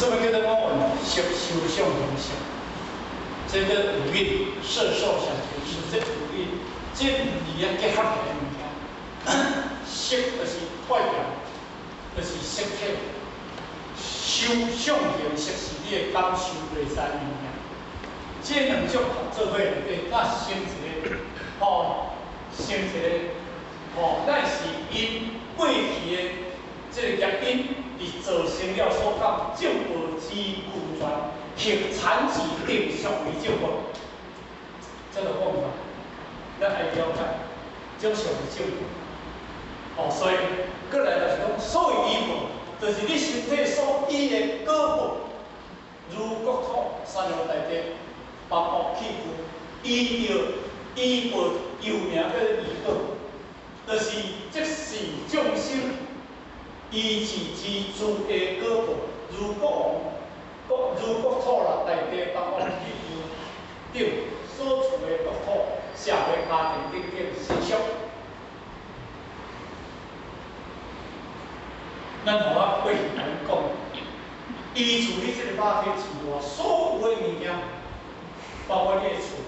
什麼叫做我們色受想行識？這個五蘊，色受想行識，這五蘊，這五字啊結合起來物件。色就是外表，就是色體；受想行識是你的感受內在物件。這兩種合做伙內底，才成一個，吼，成一個，吼，咱是因過去的這個業因，而造成了所感正報之俱全，或殘疾定屬於正報。這個講法，咱愛了解，這屬於正報。哦，所以過來就是講，所謂依報，就是你身體所依的果報，如國土、三皇大地、百惡器具，依著依報又名叫做依報，就是即是眾生依自之諸的果報，如國王、國如國土啦、大地、百惡器具等所處的國土、社會、家庭等等形象。咱互我過去共你講，依自你這個肉體之外，所有的物件，包括你的厝，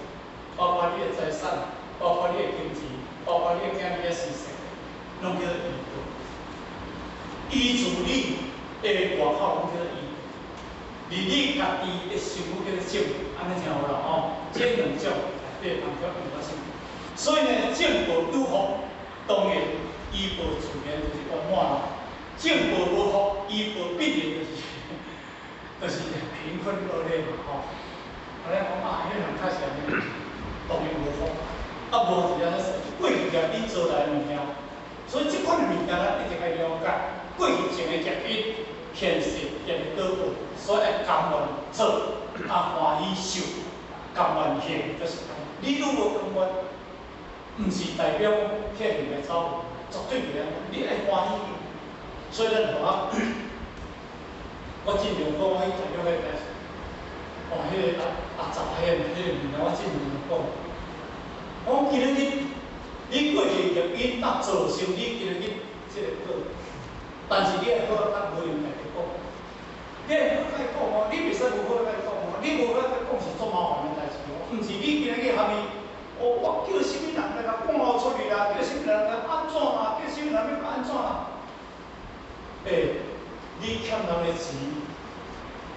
包括你的財產，包括你的經濟，包括你的囝兒的事實，攏叫做依報。依自你的外口攏叫做依報，而你家己的心叫做正，按呢聽有啦吼？這兩種內底當中有發生。所以呢，正報有福，當然依報自然就是圓滿啦。正報無福，依報必然就是貧困惡劣嘛吼。啊，咱講啊，彼人較是按呢，當然無福。啊，無是按呢，過去業因做來的物件，所以這款的物件咱一定愛了解。過去種的業因，現世業的果報，所以愛甘願做，啊歡喜受，甘願行，就是講，你愈無甘願，毋是代表現行會走，絕對袂按呢。你愛歡喜。所以咱互我，我盡量講，我去台中彼代志，哦，彼個阿阿雜彼個彼個物件，我盡量講。我講今日你過去業因啊造成你今日這個果，但是你愛好較無用家己講，你愛好甲伊講哦，你袂使無好甲伊講哦，你無好甲伊講是足麻煩的代誌哦，毋是你今日去含伊，哦，我叫啥物人來共趕我出去啦，叫啥物人來按怎啦，叫啥物人欲按怎啦。欸，你欠人的錢，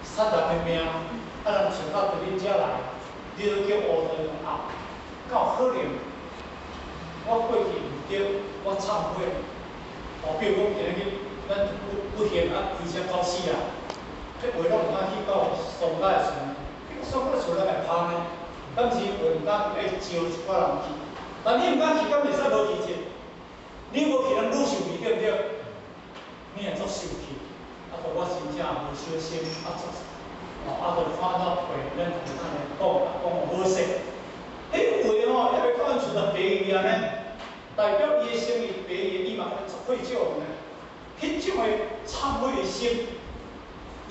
殺人的命，啊人揣到佇恁遮來，你閣叫烏頭壓，敢有可能？我過去毋對，我懺悔。哦，比如講今日咱不不幸啊，開車到死啊，彼話攏毋敢去到喪家的厝，去喪家的厝咱會芳呢？敢是話毋敢愛招一寡人去？但你毋敢去，敢袂使無去者？你無去，人愈生氣對毋對？你會足生氣，啊！著我真正無小心，啊足，哦，啊著看到話，咱就按呢講，啊講有好勢。彼話吼，猶未到阮厝就白去啊呢，代表伊的生意白去，伊嘛足愧疚呢。彼種的懺悔的心，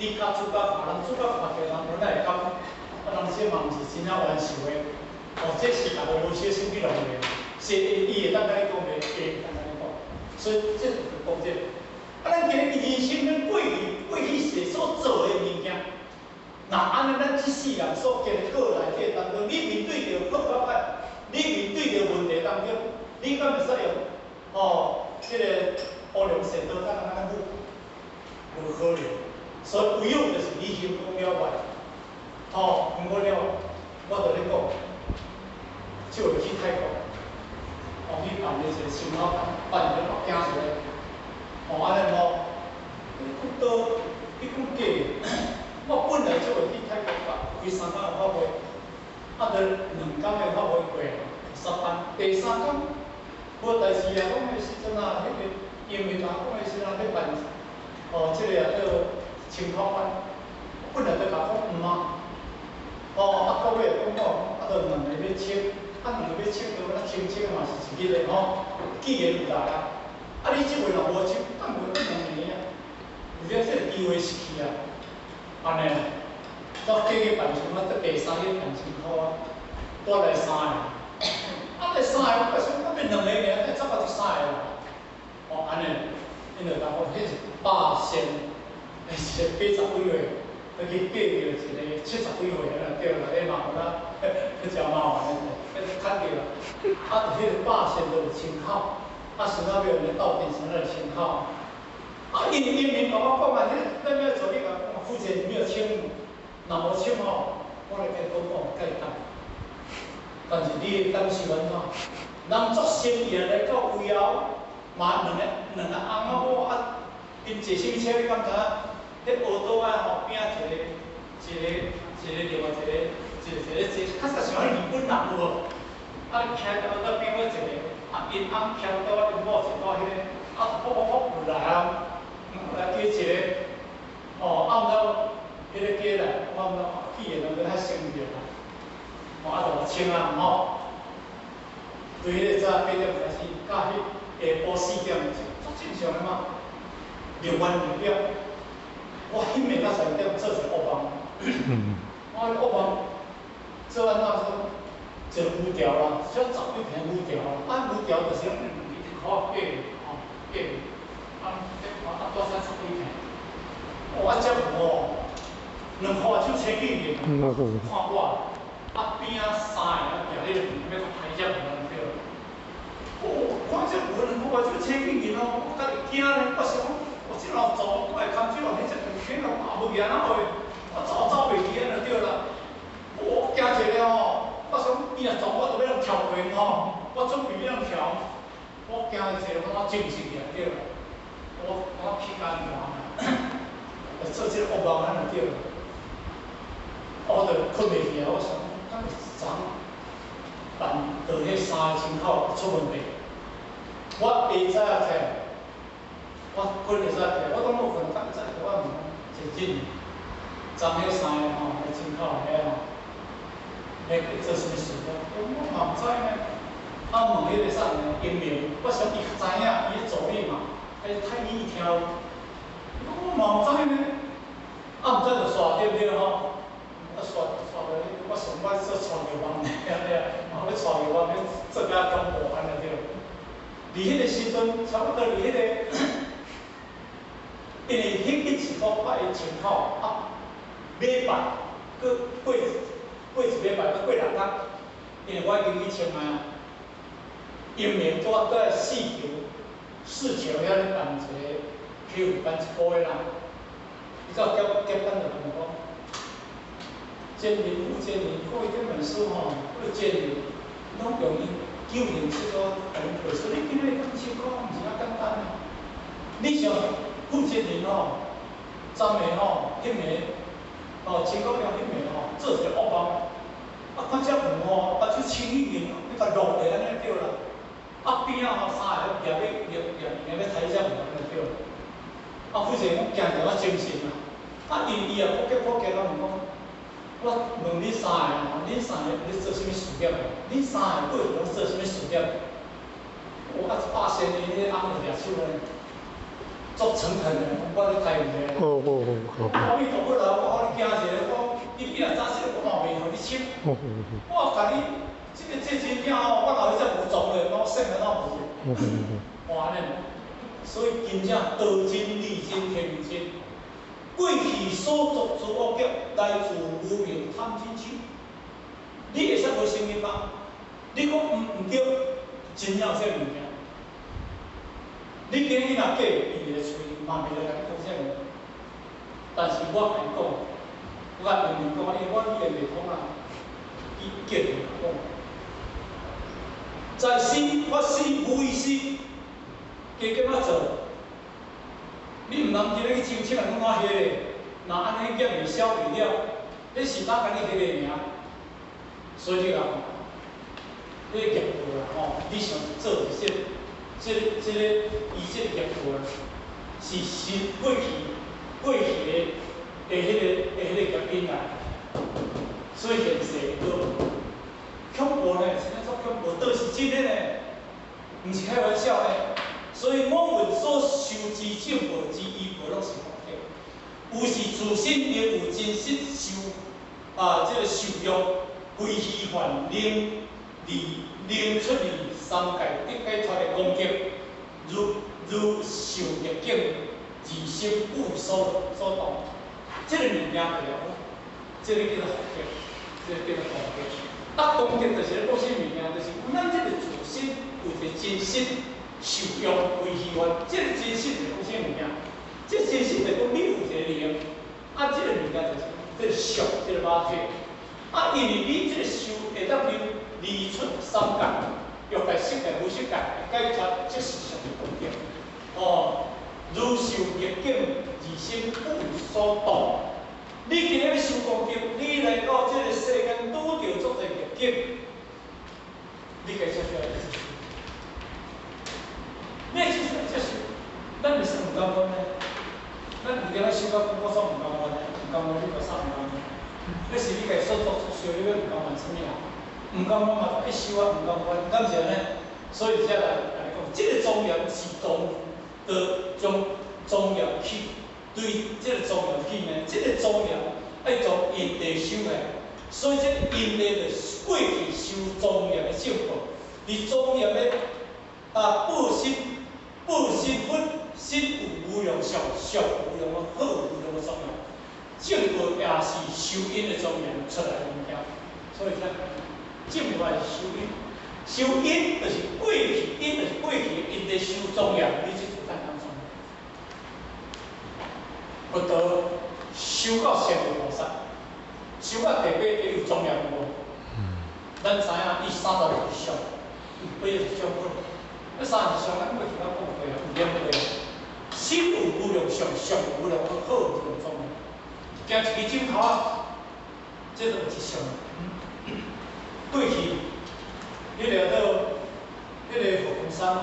你共主角看，人主角看著人，本來會感覺，啊人這嘛毋是真正冤仇的，哦，這是逐个無小心去弄的，是伊會當共你講袂？會當共你講，所以這就是講這個。啊，咱今日人生咱過去世所做的物件，若按呢，咱這世人所經歷過內底當中，你面對著好甲歹，你面對著問題當中，你敢會使用哦，這個烏龍踅刀甲人按呢舞？無可能。所以唯有就是你行功了外，吼，行功了，我著咧講，這回去泰國，哦，去辦了一個青口班，辦了我驚一個。哦，按呢無，你講倒，你講假？我本來就會去泰國開三工的法會，啊，著兩工的法會過，三班，第三工無代誌啊，講彼時陣啊，彼個因為人講彼時陣欲辦，哦，這個啊叫清口班，本來就共講毋啊，哦，啊，到尾講講，啊，著兩个欲簽，啊，兩个欲簽，著咱清清嘛是一日的吼，既然有來啊。啊！你這回若無簽，等袂等兩年啊！有了這個機會失去啊，按呢，到過去辦成啊，到第三日辦成好啊，帶來三个，啊，來三个，我想我變兩個爾，再走到這三个啦。哦，按呢，𪜶就共講，彼是八仙，是八十幾歲，去嫁著一个70幾歲啊，對啦，彼嘛有啦，彼誠麻煩的，彼牽著啦。啊，就彼個百線就有清口，啊，先仔尾咧鬥陣先仔清口。啊，因因明共我講啊，彼咱欲做你共講，負責沒有簽，若無簽吼，我來共講講簡單。但是你的感受按怎？人做生意來到位後，嘛兩個翁仔某啊，𪜶坐啥物車你敢知影？彼烏桌仔吼邊仔一個一個一個另外一個一個一個坐，較實像彼日本人有無？啊，徛佇烏桌邊仔一個，啊，𪜶翁徛倒啊，𪜶某坐倒彼個，啊，噗噗噗就來啊，來加一個，哦，啊，毋知彼個加來，我毋知去的人較省著啦，哦，啊，就穿啊，吼。對彼個早8點開始，到彼下晡4點，足正常的嘛。六萬六點，我彼暝到3點做一個惡夢。我彼個惡夢做按怎說？一個牛條啦，小十幾坪牛條啦，啊牛條就是攏一箍仔爬吼，爬，啊啊大細十幾坪。哦，啊這牛哦，兩箍手扯起去，看我，啊邊仔三個啊舉彼個牛欲刣這牛對。哦，看這牛兩箍手扯起去哦，我家己驚咧，我想講，我這老做，我會牽這老彼這牛牽到麻木去安怎會？我走走袂去安就對啦。我驚一个吼，我想伊若撞我，就欲予人跳過吼，我準備欲予人跳，我驚一个，我精神去對啦。我起艱難啦，做這個惡夢按就對啦。我就睏袂去啊！我想，敢會昨辦到彼三個窗口出問題？我下早起來，我睏會早起來，我攏無睏，較早起我毋一日，昨彼三个吼，彼窗口遐吼，欲做啥物事？我嘛毋知呢。啊，問彼個啥呢？英明，我想伊較知影，伊咧助理嘛，彼太伊聽，我嘛毋知呢。啊，毋知就煞對毋對吼？啊，煞煞落去，我想我做帶尿網，對不對？嘛欲帶尿網，欲做較恐怖按呢對。佇彼個時陣，差不多佇彼個，因為彼彼是講拜窗口啊，禮拜閣過一禮拜，閣過6工，因為我已經去清啊，英明拄仔閣四橋遐咧辦一個客戶班一個月啦，伊到結結班就問我講，建林傅建林，過這本書吼，過建林，攏用伊907個共你背書，你今日講1000箍，毋是遐簡單啊！你想傅建林吼，昨暝吼，彼暝吼，千古了彼暝吼，做一個惡夢，啊，看這牛吼，目睭青起去，欲共落落按呢對啦。啊邊仔吼三個舉欲舉舉欲刣這牛按呢對。啊，傅建林講驚著我精神啊！啊，因伊也撲結撲結，我問講，我問恁三個吼，恁三個咧做啥物事業？恁三個過去攏做啥物事業？我啊，百仙的彼個翁就舉手咧，足誠懇的，我咧開問題。阿彌陀佛啦，我予你驚一下，我你若早說，我嘛袂予你簽。我共你這個這真正吼，我老彼只牛撞落，我算安怎無？哇按呢，所以真正道真、理真、天真。過去所作諸惡業，來自無明貪嗔癡。你會使無承認嗎？你講毋對，真正有這個物件。你今日若假，伊的喙嘛袂來共你講這個。但是我共伊講，我共英明講，因為我語言袂通啊，伊叫伊講。在死發死無意思，加減仔做。你毋通今日去申請啊，攏怎翕咧？若按呢業未消未了，彼是哪共你翕的爾？所以你講，彼個業報啦吼，你想做這這個這個伊這個業報啦，是過去的彼個業因來，所以現世都恐怖呢，真正足恐怖，倒是真的呢，毋是開玩笑呢。所以我們所受之正報之依報，攏是福德。有時自身應有真實受啊，這個受用，非虛幻能離能出離三界得解脫的功德，如受逆境，自心不為所動。這個物件就是講，這個叫做福德，這個叫做功德。啊，功德就是咧講啥物件？就是講咱這個自身有一個真實受用為希願，這個真實就是講啥物件？這個真實就是講你有一個靈，啊，這個物件就是這個相，這個肉體。啊，因為你這個受會當離離出三界，欲界、色界、無色界，解脫，這是上功德。哦，如受逆境，自心不有所動。你今日欲修功德，你來到這個世間拄著足濟逆境，你該接受來接受。你會接受來接受，咱會使毋甘願呢？咱有點仔修到我煞毋甘願呢？毋甘願你嘛煞毋甘願。那是你家所作所受，你欲毋甘願啥物啊？毋甘願嘛，愛修啊，毋甘願，敢是按呢？所以才來共你講，這個莊嚴是當的將莊嚴起，對這個莊嚴起呢，這個莊嚴愛從因地修來，所以這個因地就是過去修莊嚴的正報，佇莊嚴的啊報身報身佛身有無量相，相無量好無量的莊嚴，正報也是修因的莊嚴出來的物件，所以才正報也是修因，修因就是過去，因就是過去因地修莊嚴，你這就簡單講。佛陀修到善慧菩薩，修到第八地有莊嚴無？咱知影伊32相，有80相好。那32相咱過去捌講過啊，有念過啊。身有無量相，相有無量好，無量莊嚴。行一支針頭仔，這就有一相。過去，彼個做彼個佛光山啊，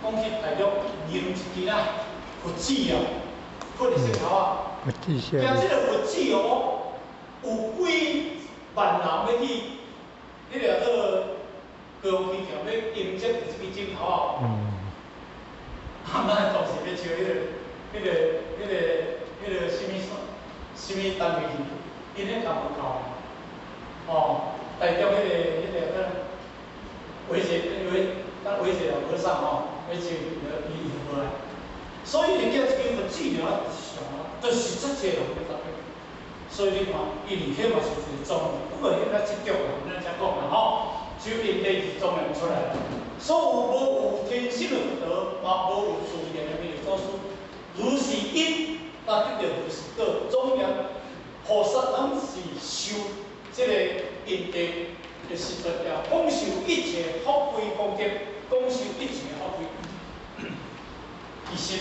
講去大陸認一支啦佛子啊，佛的石頭啊，佛子行這個佛子哦，有幾萬人欲去，彼個做高雄機場欲迎接這支針頭仔。啊，咱當時欲招彼個、彼個、彼個、彼個啥物啥物單位去，𪜶咧共無夠，哦，台中彼個咱維濟維咱維濟老和尚吼，欲招伊伊就無來，所以伊叫這支佛子爾上啊，就是遮濟人欲搭所以你看，因為彼嘛是一個莊嚴，不過彼較執著啦，咱才講啦吼，只有因地是莊嚴出來。所有無有天生的佛陀，嘛無有自然的彌勒祖師，如是因，才得著如是果。莊嚴菩薩攏是修這個因地的時陣，也廣受一切福慧功德，廣受一切福慧。其實，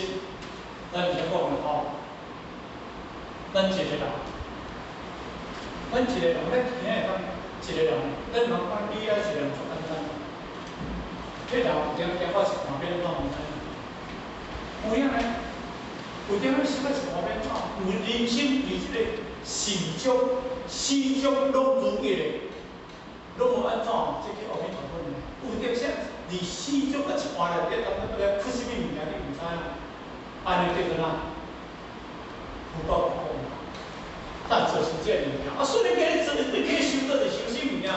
咱就講啦吼，咱一個人，咱一個人，咱聽會當一個人，咱人講你愛一個人足簡單。彼人有點行到一半欲按怎毋知影？有影呢？有點仔修到一半欲按怎？有人生佇這個始終始終攏如一的，攏無按怎？這叫阿彌陀佛呢？有點啥？佇始終啊一半內底，當咱欲來缺啥物物件，你毋知影？按呢叫做哪？福報不講，但就是這個物件。啊，所以你今日做，你今日修道是修啥物件？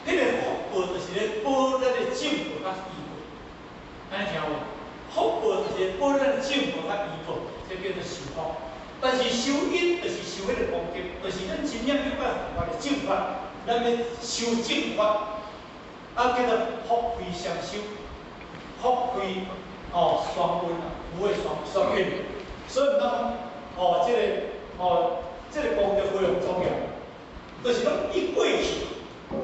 彼個福報就是咧報咱的正報佮依報，按呢聽無？福報就是報咱的正報佮依報，這叫做修福。但是修因就是修彼個功德，就是咱真正欲愛佛法的正法，咱欲修正法，啊叫做福慧雙修，福慧哦雙運啊，福慧雙雙運。所以咱哦，這個哦，這個功德非常重要，就是講伊過去。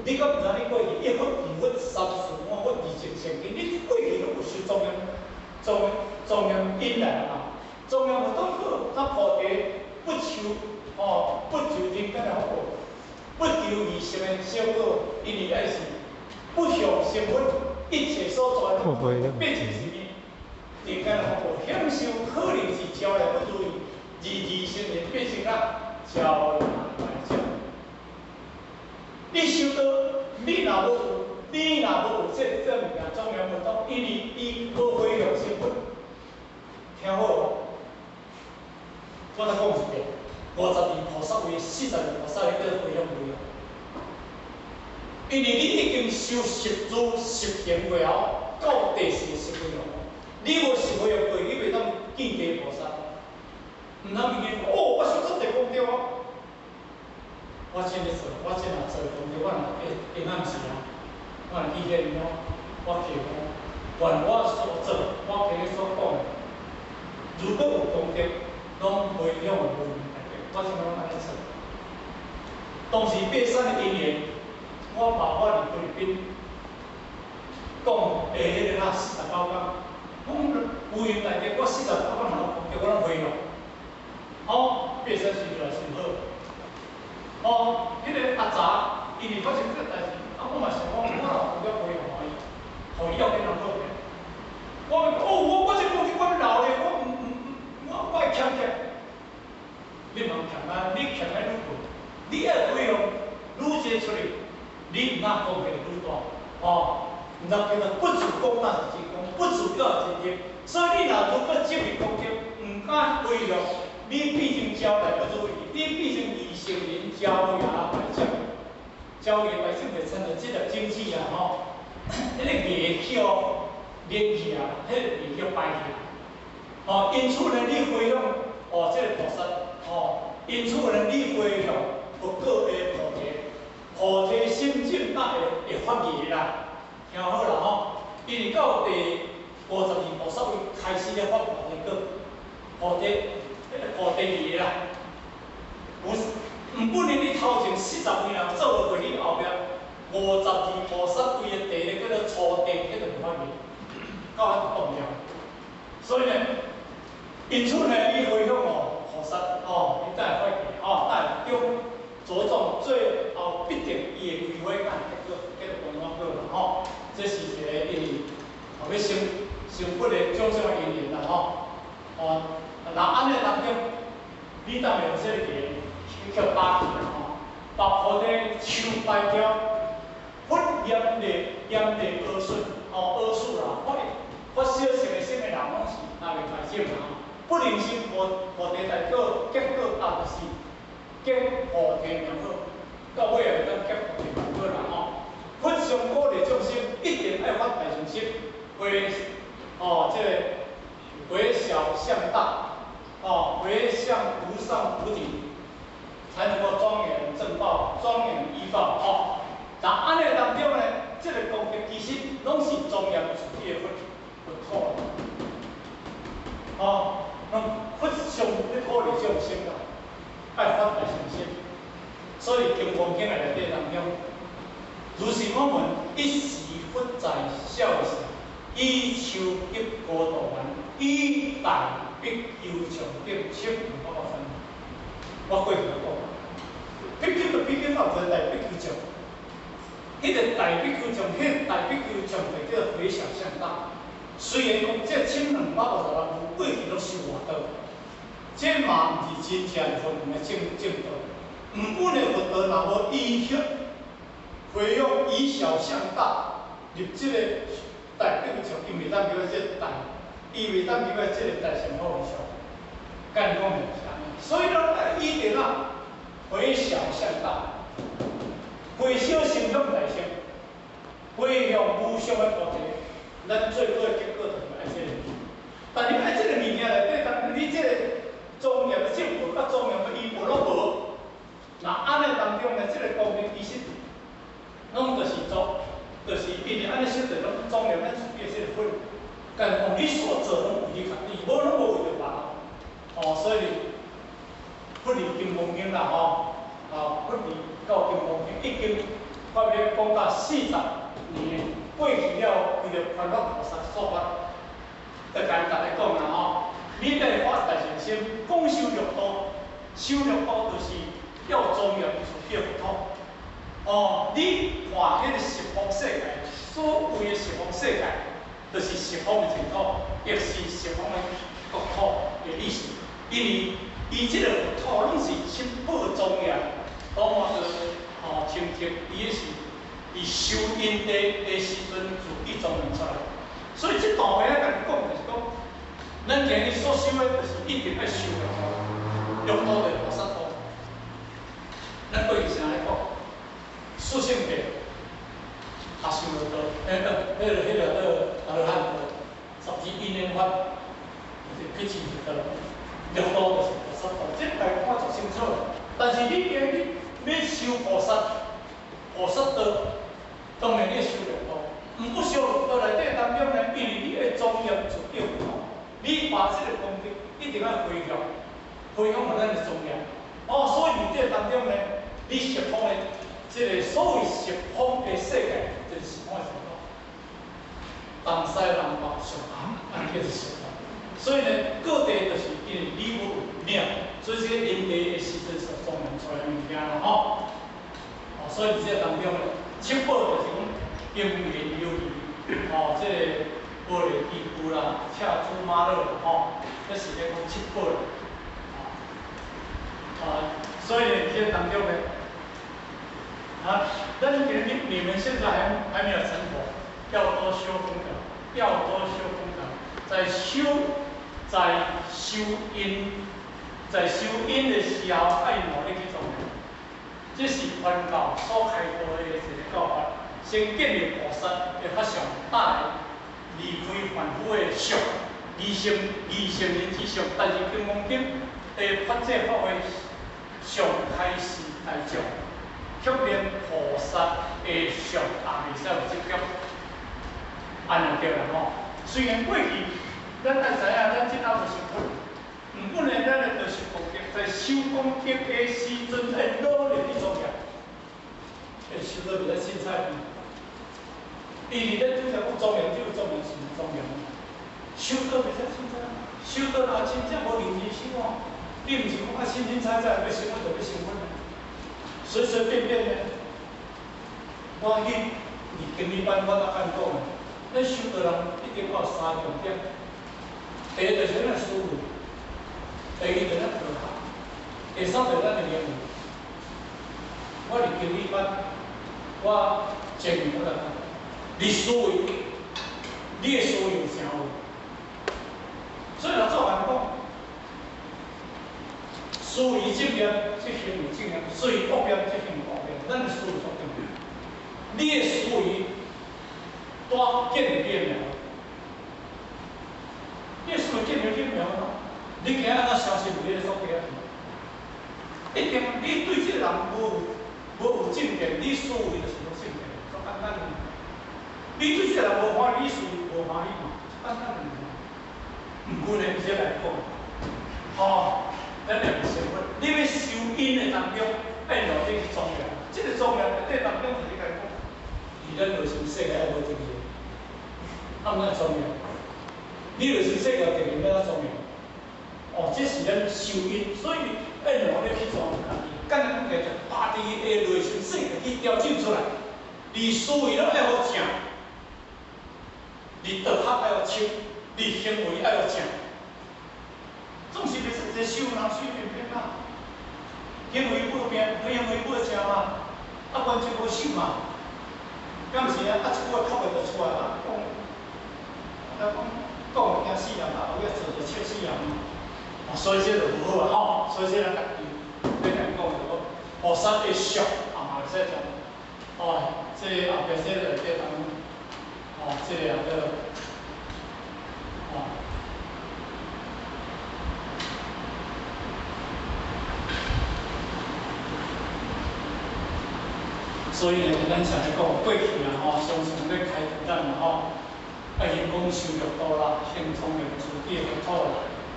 你敢毋知你過去一佛、二佛、三四五佛、二乘聖經，你過去攏有修莊嚴、莊莊嚴因來啊！莊嚴有當好，咱菩提不求哦，不求人間的福報，不求異生的小果，因為愛是不向成佛，一切所做的變成啥物？人間的福報，享受可能是招來不如意，而異生的變成啊，招來大招。你修道，你若無有，你若無有這這物件，莊嚴無當，因為伊無回向成佛。聽好，我再講一遍，52菩薩位、42菩薩位叫做回向位哦。因為你已經修十住十行過後，到第四個十回向，你無十回向過，你袂當見地菩薩。毋通伊講，哦，我修足濟功德啊！我真咧做，我真若做功德，我若會下暗時啊，我若去獻咯，我祈講，願我所做，我今日所講的，如果有功德，攏回向無量大德，我怎攏按呢做。當時爬山的因緣，我爸我佇菲律賓講下彼個啊49天，講無緣大德，我49天若功德我攏回向。哦，爬山時就來真好。哦，彼個阿雜，因為發生這個代誌，啊，我嘛想講，我若有功德回向予伊，予伊後邊人好者。我哦，我這功德我留咧，我毋毋我我會儉儉。你毋通儉啊，你儉愛愈懸，你愛回向愈濟出去，你毋通貢獻愈大，哦，毋知叫做不自講那是真講，不自教是真所以你若如果積的功德，毋敢回向，你變成招來不如意，你變成二乘人招牙白種，招牙白種就親像這粒種子啊吼，彼個芽去予連去啊，彼個芽叫敗去。哦，因此呢，你回向哦，這個菩薩哦，因此呢，你回向佛果的菩提，菩提心種才會發芽啦。聽好啦吼，因為到第52菩薩位開始咧發菩提果，菩提，彼個菩提芽啦。有，毋管你頭前40位人做過，你後壁52菩薩位的地咧叫做初地，叫做未發芽，到遐動搖。所以呢，因此呢，你回向哦，菩薩哦，你才會發芽哦，才會中着重最後必定伊會開花甲結果，結果安怎啦吼。這是一個因為後欲成成佛的種種的因緣啦吼。哦，若按呢當中，你當然有這個緣去叫拔去啦吼，把菩提樹掰掉，佛嚴厲嚴厲惡術哦，惡術啦，發發小乘的心的人攏是若袂開種啦吼。不能成菩提大果，結果啊就是結菩提妙果，到尾也會當結菩提妙果啦吼。佛上鼓勵眾生，一定愛發大乘心，回哦，這個回小向大，哦，回向無上菩提，才能夠莊嚴正報、莊嚴依報吼。那按呢當中呢，這個功德其實攏是莊嚴自己的佛土。哦，攏佛上咧鼓勵眾生啦，愛發大乘心。所以《金剛經》內底當中，如是我聞，一時佛在少時，於秋吉高度雲，以大比丘眾等千兩百五十。我過去就講，比丘就比丘，哪有大比丘眾？彼個大比丘眾，彼個大比丘眾就叫做回小向大。雖然講這1256部過去攏修外道，這嘛毋是真正佛門的正正道。毋過呢，佛道若無依向回向以小向大，入這個大比丘眾，伊袂當叫做這個大，伊袂當叫做這個大乘好和尚。敢講就是按呢，所以咱愛一定啊，回小向大，回小心向大乘，回向無上的菩提，咱最好的結果就是愛這個。但是愛這個物件內底，當你這個莊嚴的正報佮莊嚴的依報攏無，若按呢當中呢，這個功德其實攏就是做，就是因為按呢修就攏莊嚴咱自己的這個佛，敢講你所做攏為你家己，無攏無為著別人。哦，所以佛佇金剛經啦吼，哦，佛佇到金剛經已經發表講到40年過去了，為著寬法菩薩說法，就共大家講啦吼，你欲發大乘心，講修六度，修六度就是要莊嚴自己的佛土。哦，你看彼個十方世界，所謂的十方世界，就是十方的淨土，亦是十方的國土的意思。因為伊這個佛土攏是七寶莊嚴，多麼的哦清淨，伊是佇修因地的時陣自己莊嚴出來。所以這段話咧，共你講就是講，咱今日所修的，就是一定愛修六度，六度就是菩薩道。咱過去啥咧講？四聖諦，阿修羅道，彼個叫阿羅漢道，十二因緣法，就是彼智道，六度就是菩薩。薩道，這個看足清楚。但是你今日欲修菩薩，菩薩道，當然你修六度，毋過修六道內底當中呢，因為你的莊嚴就叫你把這個功德一定愛回向，回向予咱的莊嚴。哦，所以佇這當中呢，你十方的這個所謂十方的世界，就是十方的什麼？東西南北上下，按呢叫做十方。所以呢，各地就是因為你無有領，所以這個因地的時陣所莊嚴出來物件啦，吼。哦，所以佇這個當中呢，七寶就是講金銀琉璃，吼，這個玻璃器具啦，赤珠瑪瑙啦，吼，這是咧講七寶啦。啊，所以呢，這個當中呢，啊，咱今日你們現在還沒有成佛，要多修功德，要多修功德，在修因，在修因的時候，愛努力去做。這是佛教所開導的一個教法，先建立菩薩的法相，帶來離開凡夫的相，二乘人之相。但是《金剛經》的發這發揮上開示大眾，卻連菩薩的相也袂使有執著，按呢對啦吼。雖然過去咱愛知影，咱這下無成佛，毋過呢，咱的就是功德，在修功德的時陣，愛努力去做嘢，會修到袂使凊彩。因為咱拄才講莊嚴，這個莊嚴是毋莊嚴？修道袂使凊彩，修道若真正無認真修哦，你毋是講啊凊凊彩彩欲成佛就欲成佛，隨隨便便呢。我去佇經理班，我才敢講，咱修道人一定要有三重點。第一就是咱思維，第二就是咱道行，第三就是咱的言語。我佇經理班，我前面我來講，你思維，你的思維有啥有？所以老祖講，思維正業，則行為正業；思維惡業，則行為惡業。咱的思維足重要。你的思維帶建立你的命，你的思維建立你的命，你今日按怎相信你的所在？一定你對這個人無有正見，你思維就是無正見，足簡單的。你對這個人無歡喜，思維無歡喜嘛，簡單的。毋過呢，直接來講，吼，咱也袂成佛。你欲修因的當中，愛努力去莊嚴。這個莊嚴內底當中，就是你共講，佇咱內心世界愛無定義，啊，毋愛莊嚴。你內心世界定義欲按怎莊嚴？哦，這是咱修因，所以愛努力去莊嚴家己。簡單講起來，就家己的內心世界去調整出來，佇思維攏愛好正，佇道學愛好深，佇行為愛好正。總是袂使一個修人隨便便啊，行為無變，行為無正嘛，啊完全無守嘛，敢是啊？啊一句話口袂就出來啊，講，啊講講驚死人啊，後尾做就笑死人啊，所以這就無好啊吼，所以這咱家己欲共講就講，菩薩的相也嘛會使講，哦，這個後壁這個內底當中，哦，這個也叫，哦。所以呢，咱常咧講過去啊吼，常常咧開導咱啦吼，愛行廣修六道啦，行莊嚴自己的佛土啦，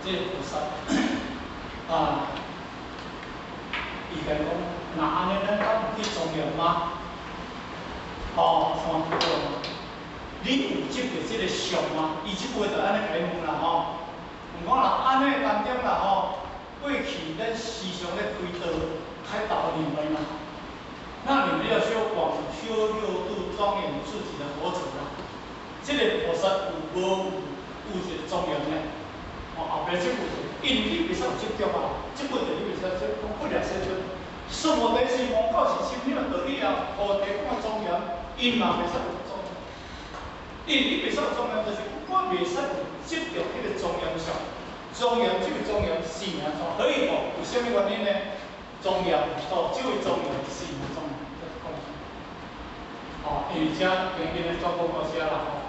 這個菩薩啊，伊共講，若按呢，咱敢有去莊嚴嗎？吼，三句話，你有執著這個相嗎？伊這句話就按呢共伊問啦吼。毋講若按呢當中啦吼，過去咱時常咧開導開導你們啦。那你們要修廣修六度，莊嚴自己的佛土啦。這個菩薩有無有一個莊嚴呢？哦，後壁這句，因為你袂使有執著啊，這句就你袂使講不了世尊。說無地是無教是什麼道理啊？菩提講莊嚴，𪜶嘛袂使有莊嚴。因為你袂使有莊嚴，就是我袂使有執著彼個莊嚴相。莊嚴這個莊嚴是名莊，何以故？為什麼原因呢？莊嚴，哦，這位莊嚴是名莊嚴，這講。哦，因為這今日咧做廣告寫啦吼，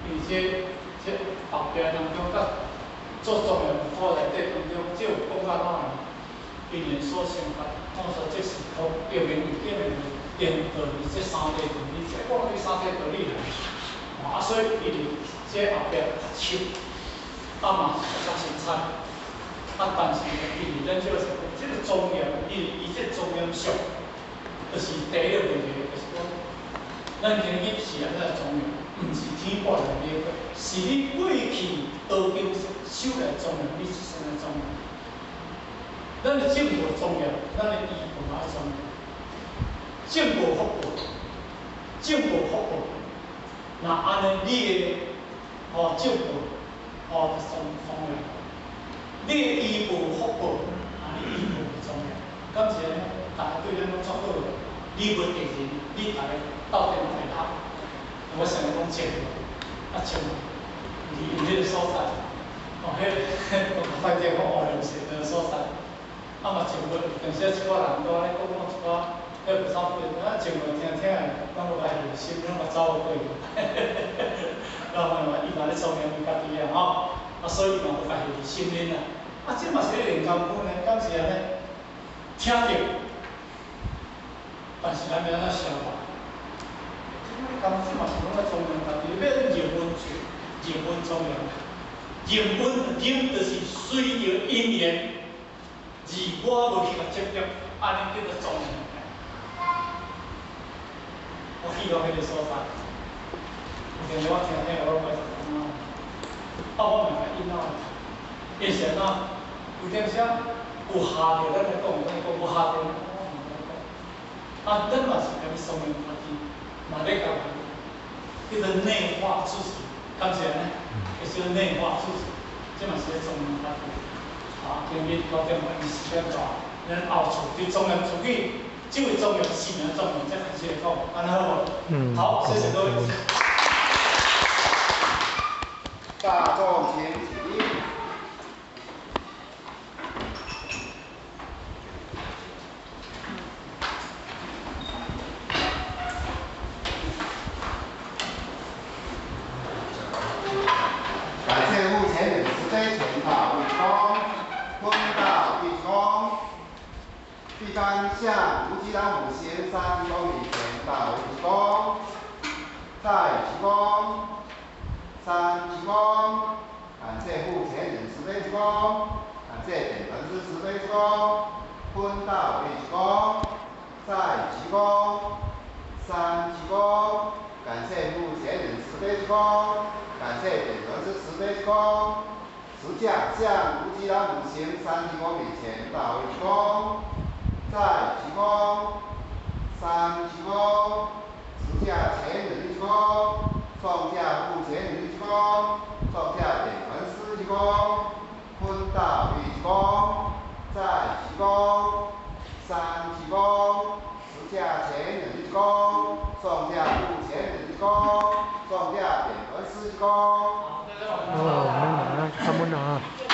因為這後壁當中佮做莊嚴苦內底當中，這有講到哪呢？因緣所生法，講說即是空，著名有見明顛倒這三諦道理，這講這三諦道理啦。啊，所以伊佇這後壁較深，啊嘛較精彩。啊，但是呢，伊佇咱這個是講，這個莊嚴，伊伊這莊嚴相，就是第一個問題，就是講，咱今日是按怎莊嚴，毋是天破來禮過，是你過去多經修來莊嚴，你這生來莊嚴。咱的證無莊嚴，咱的醫無愛莊嚴。證無福報，證無福報，若按呢，你的吼證報吼就莊莊嚴。你的醫無福報，啊，你醫無莊嚴。敢是按呢？逐家對咱攏足好的，你無敵人，你逐家鬥陣來打。我想講證，啊證，離迄個所在，哦，彼個飯店講烏龍線那個所在，啊嘛證無，當時一寡人都按呢講講一寡，彼個啥物，啊證無聽聽的，攏無來熱心，攏嘛走過去。然後嘛，伊嘛咧莊嚴伊家己啊吼，啊所以伊嘛無家己心靈啊。啊，這嘛是咧練功夫呢，敢是按呢？聽著，但是咱欲按怎消化？這個工夫嘛是攏愛莊嚴家己，欲認溫認溫莊嚴，認溫認就是隨著因緣，而我無去共執著，按呢叫做莊嚴。我去到彼個所在，有陣時我聽聽我攏怪一感覺，啊，我嘛共引導，伊是按怎？有陣時有下著咱來講，咱講無下著，我嘛來講。啊，咱嘛是共伊莊嚴家己，嘛咧共叫做內化自己，敢是按呢？就是內化自己，這嘛是咧莊嚴家己。啊，今日9點半時間到，咱後厝佇莊嚴自己，這位莊嚴是哪莊嚴，才開始來講，按呢好無？嗯。好，謝謝各位。大眾請起。感謝目前人慈悲全道一功，分道一功，第三向吳吉拉姆先生公里全道一功，再一功，三一功，感謝目前人慈悲一功，感謝點傳師慈悲一功，分道一功，再一功，三一功，感謝目前人慈悲一功。感謝點傳師慈悲一功，十架向吳吉拉姆先生鞠躬禮前道一躬，再鞠躬，三鞠躬，十架前人鞠躬，眾架護前人鞠躬，眾架點傳師鞠躬，分道一鞠躬，再鞠躬，三鞠躬，十架前人鞠躬，眾架護前人鞠躬，眾架點傳師鞠躬。哦，那那，他們啊。